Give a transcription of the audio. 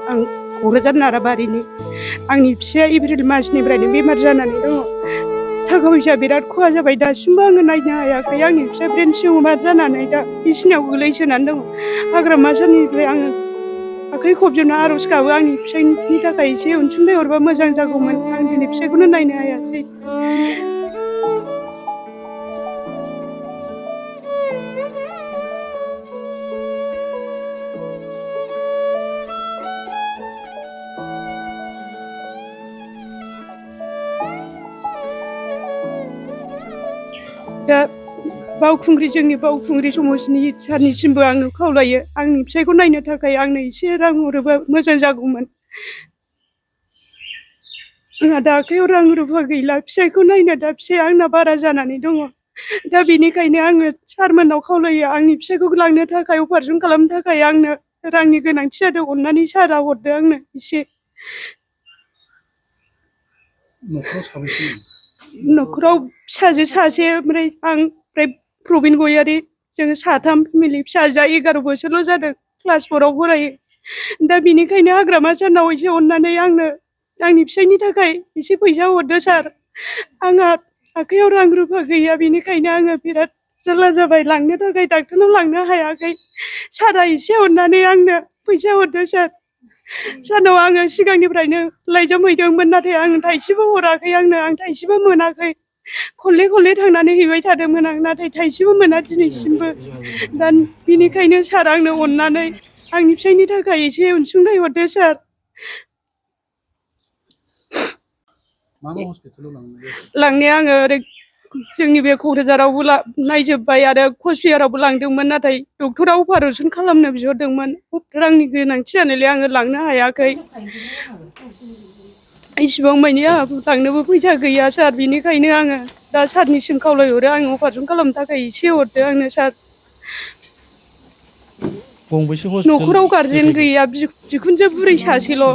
आं क'क्राझार नाराबारिनि आंनि फिसाया एप्रिल मासनिफ्रायनो बेमार जानानै दङ। थाखा फैसा बिराद खहा जाबाय दासिमबो आङो नायनो हायाखै। आंनि फिसा ब्रेन टिउमार जानानै दा बिसिनायाव गोलैसोनानै दङ। हाग्रामा सारनिफ्राय आङो आखाइ खबजोबना आर'ज गाबो आंनि फिसायनि थाखाय एसे अनसुंथाइ हरबा मोजां जागौमोन। आं दिनै फिसायखौनो नायनो हायासै। दा जोंनि बावखुंग्रि समाजनि सारनिसिमबो आङो खावलायो आंनि फिसायखौ नायनो थाखाय आंनो एसे रां हरोबा मोजां जागौमोन। आंहा दा आखाइयाव रां रुफा गैला फिसायखौ नायनो, दा फिसाया आंना बारा जानानै दङ। दा बेनिखायनो आङो सारमोननाव खावलायो आंनि फिसायखौ लांनो थाखाय अपारेसन खालामनो थाखाय आंनो रांनि गोनांथि जादों। अननानै सारा हरदो आंनो एसे। न'खराव साबैसे? न'खराव फिसाजो सासे ओमफ्राय आं ओमफ्राय प्रबिन गयारि, जोङो साथाम फेमिलि। फिसाजोआ 11 बोसोरल' जादों, क्लास 4आव फरायो। दा बेनिखायनो हाग्रामा सारनाव एसे अननानै आंनो आंनि फिसायनि थाखाय एसे फैसा हरदो सार। आंहा आखाइयाव रां रुफा गैया, बेनिखायनो आङो बिराद जारला जाबाय, लांनो थाखाय डाक्टारनाव लांनो हायाखै। सारा एसे अननानै आंनो फैसा हरदो सार। सारनाव आङो सिगांनिफ्रायनो लाइजाम हैदोंमोन, नाथाय आं थाइसेबो हराखै आंनो। आं थाइसेबो मोनाखै। खनले थांनानै हैबाय थादोंमोन आं, नाथाय थाइसेबो मोना दिनैसिमबो। दा बेनिखायनो सार आंनो अननानै आंनि फिसायनि थाखाय एसे अनसुंथाइ हरदो सार। मा हस्पिटालाव लांनाय? लांनाया आङो ओरै जोंनि बे क'क्राझारावबो नायजोब्बाय आरो कचबिहारावबो लांदोंमोन, नाथाय डक्टरा अपारेसन खालामनो बिहरदोंमोन। रांनि गोनांथि जानायलाय आङो लांनो हायाखै। इसिबां मानि आंहा लांनोबो फैसा गैया सार। बेनिखायनो आङो दा सारनिसिम खावलायहरो आं अपारेसन खालामनो थाखाय एसे हरदो आंनो सार। गंबेसे हस्पिटाल न'खराव गारजेन देखायखो? गैया, बिखुनजो बुरै सासेल'।